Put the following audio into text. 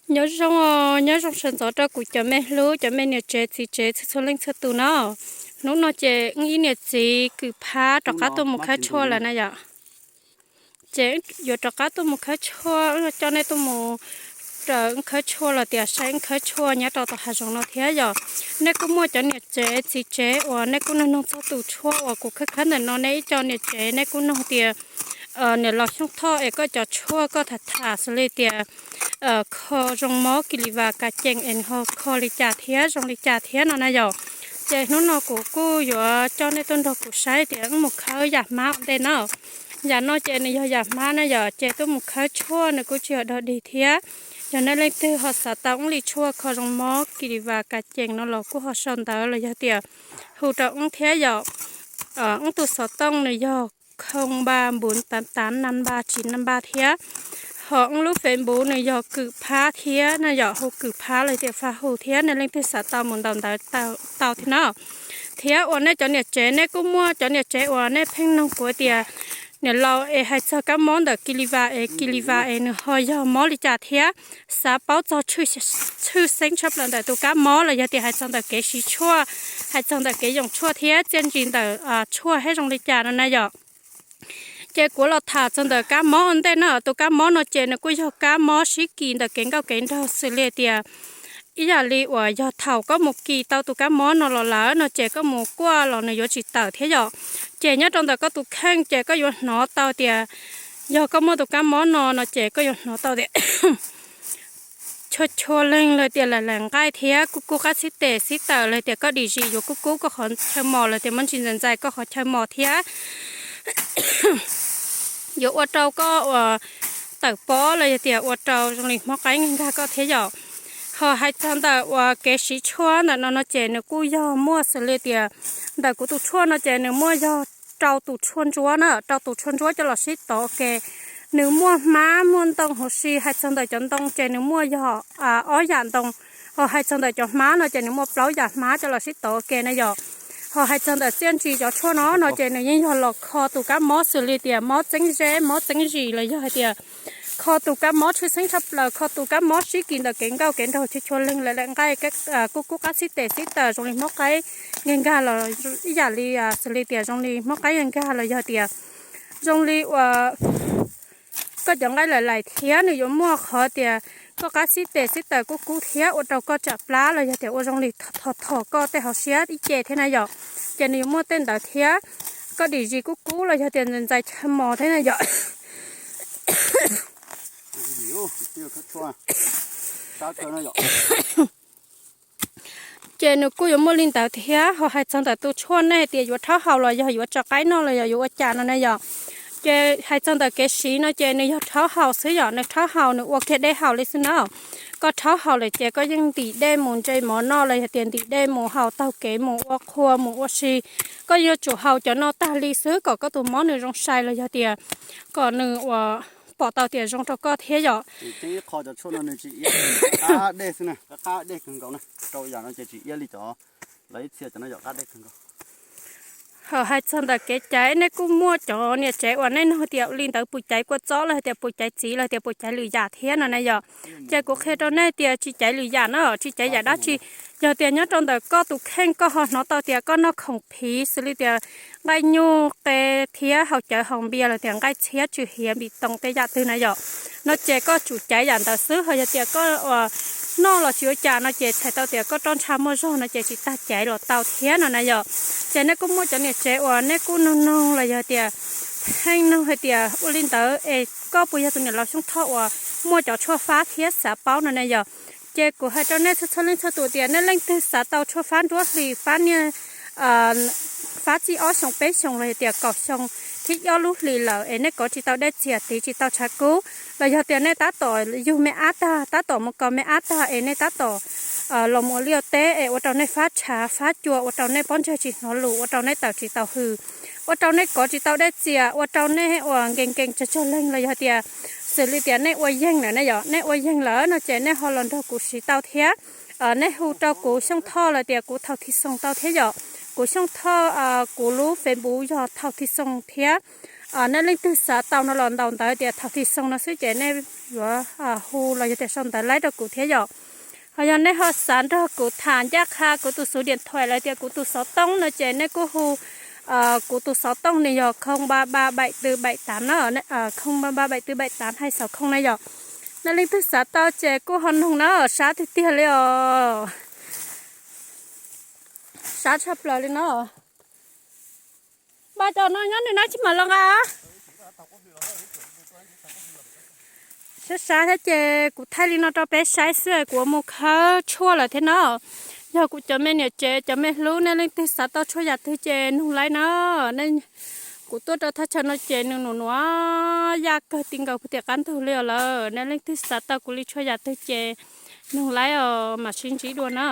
Nyob zoo, nyob zoo sawv ntxov rau kuv cov me hlub, cov me niam tsev txiv tsev txhua txhua leej txhua tus no. Hnub no ces wb ib niam txiv kwm phab rov qab tuaj mus khawb tshuaj lawm na yom. Ces yuav rov qab tuaj mus khawb tshuaj, wb coj nej tuaj mus raws wb khawb tshuaj los tias saib wb khawb tshuaj nyob rau tom hav zoov no thiab yom. Nej kuj muaj cov niam tsev txiv tsev uas nej kuj nug nug txog tus tshuaj uas kuv khawb khawb ntawm no, nej ib co niam tsev nej kuj nug tias niam laus Xyooj Thoj es koj cov tshuaj koj tham tham xws li tias kho zoo mob kis lis vas kas cees es nws ho kho li cas thiab zoo li cas thiab no na yom. Ces hnub no kuv kuj yuav coj nej tuaj nrog kuv saib tias wb mus khawb yam hmab ua ntej na. Yam no ces nws yog yam hmab na yom, ces tuaj mus khawb tshuaj nws kuj tsis yog dog dig thiab. Yog nej leej twg ho xav tau wb li tshuaj kho zoo mob kis lis vas kas cees no los kuj ho sau ntawv los yog tias hu rau wb thiab yom. Wb tus xov tooj nws yog khoo npa npuv tav tav na npa tsis na npa thiab. Ho wb lub Facebook nws yog kwm phab thiab na yom, hu kwm phab los tias faj hu thiab, nej leej twg xav tau mus ntaus ntawv tau thiab no. Thiab uas nej cov niam tsev, nej kuj muaj cov niam tsev uas nej pheej nug kuv tias niam laus es hais txog kab mob ntawm kis lis vas es kis lis vas es nws ho yog mob li cas thiab, xav paub txog tshwj xeeb tshaj plaws ntawm tus kab mob los yog tias hais txog ntawm kev siv tshuaj, hais txog ntawm kev yoom tshuaj thiab txiaj ntsig ntawm tshuaj thiab zoo li cas no na yom. Ces kuv los tham txog ntawm kab mob ua ntej na. Tus kab mob no ces nws kuj yog kab mob sib kis ntawm kev nkauj kev nraug xws li tias ib yam li uas yog thaum koj mus kis tau tus kab mob no los lawm no ces koj mus kuaj los nws yuav tsis tawm thiab yom. Ces nyob rau ntawm koj tus kheej ces koj yuav hnov tau tias yog koj muaj tus kab mob no no ces koj yuav hnov tau tias chua chua leeg los tias lam lam nqaij thiab kub kub qab xib tes xib taws los tias koj dim zis yuav kub kub koj qhov chaw mos los tias muaj ntsis ntxais ntxais koj qhov chaw mos thiab yuav ua rau koj uas tawm pob los yog tias ua rau zoo li hmob qaib nkag koj thiab yom. Ho hais txog ntawm uas kev siv tshuaj ntawm no no ces nws kuj yog muaj xws li tias ntawm kuv tus tshuaj no ces nws muaj yog rau tus tshuaj ntsuab na, rau tus tshuaj ntsuab coj los sib tov ua ke. Nws muaj hmab muaj ntoo huv si, hais txog ntawm cov ntoo ces nws muaj yog ob yam ntoo, ho hais txog ntawm cov hmab no ces nws muaj plaub yam hmab coj los sib tov ua ke na yom. Ho hais txog ntawm txiaj ntsig cov tshuaj no no ces nws yeej yog los kho tus kab mob xws li tias mob txeeb zeb mob txeeb zis los yog hais tias kho tus kab mob tshwj xeeb tshaj plaws, kho tus kab mob sib kis ntawm kev nkauj kev nraug chua chua leeg lam lam nqaij kub kub qab xib tes xib taws zoo li hmob qaib nkag nkag los ib yam li xws li tias zoo li hmob qaib nkag nkag los yog tias zoo li uas koj cov nqaij lais lais thiab nws yuav muaj qhov tias koj qab xib tes xib taws kub kub thiab ua rau koj tsam plab los yog tias ua zoo li thom thom koj tej hauv siab ib ce thiab na yom. Ces nws yuav muaj tej ntawd thiab, koj dim zis kub kub los yog tias ntxais ntxais chaw mos thiab na yom. Ces nws kuj yuav muaj li ntawd thiab. Ho hais txog ntawm tus tshuaj nej tias yuav rhaub haus los yog yuav tso qaib noj los yog yuav ua cas no na yom. Ces hais txog ntawm kev siv no ces nws yog rhaub haus xwb yom, nws rhaub haus nws ua kiag dej haus li xwb na. Koj rhaub haus lawm ces koj yeej ntim dej mus ntse mov noj los yog tias ntim dej mus haus taug kev mus ua qhua mus ua si. Koj yuav tsum haus cov no tag li xwb kom koj tus mob nws zoo sai los yog tias kom nws uas pom tau tias zoo rau koj thiab yom. Ho hais txog ntawm kev caiv nej kuj muaj cov niam tsev uas nej nug tias li ntawd puas caiv kua txob los tias puas caiv txiv los tias puas caiv lwm yam thiab no na yom. Ces kuv qhia rau nej tias tsis caiv lwm yam na, tsis caiv yam dab tsi. Yog tias nyob rau ntawm koj tus kheej koj ho hnov tau tias koj noj khoom phiv xws li tias nqaij nyuj qe thiab haus cawv haus npias los tias nqaij txhiab tswm hiav npim toos tej yam twg na yom, no ces koj tsum caiv yam ntawd xwb. Ho yog tias koj uas noj los tsis ua cas no ces txhais tau tias koj roj ntsha muaj zog no ces tsis tas caiv los tau thiab no na yom. Ces nej kuj muaj cov niam tsev uas nej kuj nug nug los yog tias pheej nug hais tias ua li ntawd es koj puas yog tus niam laus Xyooj Thoj uas muaj cov tshuaj fab thiab xav paub no na yom. Ces kuv hais rau nej txhua txhua leej txhua tus tias nej leej twg xav tau tshuaj fab nruab hlis fab niaj fab txij ob xyoo peb xyoo los yog tias kaum xyoo thib ob lub hlis lawm es nej kov tsis tau dej txias tiv tsis tau tshav kub los yog tias nej tab tom yug me ab tag tab tom mus kov me ab tag es nej tab tom los mus ua liaj teb es ua rau nej fab tshav fab cua ua rau nej pob ntseg tsis hnov lus ua rau nej tawm tsis tau hws ua rau nej kov tsis tau dej txias ua rau nej uas nkees nkees tsawg tsawg leeg los yog tias xws li tias nej ua yeeg lawm ne yom, nej ua yeeg lawm no ces nej ho los nrog kuv siv tau thiab. Nej hu rau kuv Xyooj Thoj los tias kuv thaum Thij Xoos tau thiab yom. Kuv Xyooj Thoj kuv lub Facebook yog thaum Thij Xoos thiab. Nej leej twg xav tau no los ntaus ntawv tias thaum Thij Xoos no xwb ces nej yuav hu los yog tias sau ntawv laib rau kuv thiab yom. Ho yog nej ho xav nrog kuv tham ncaj qha kuv tus xuv diam thuais los tias kuv tus xov tooj no ces nej kuj hu kuv tus xov tooj nws yog khoo ba ba baim tw baim tav na, khoo ba ba baim tw baim tav hais xov khooj na yom. Nej leej twg xav tau ces kuj ho noog na, sab tiag tiag li os. Sab tshaj plaws li no. Npaj cov no nyob nws no tsis mam los nqa. Sab sab thiab ces kuv thaij li no rau peb saib xwb, kuv mus khawb tshuaj lawm thiab no. Yog kuv cov me niam tsev cov me hlub, nej leej twg xav tau tshuaj yam twg ces nug laib na. Kuv tuaj rau thaj chaw no ces nws num nuav yaj kawg ti nkaus puag tim qab ntug li os lawm. Nej leej twg xav tau kuv li tshuaj yam twg ces nug laib os mam sib ntsib dua na.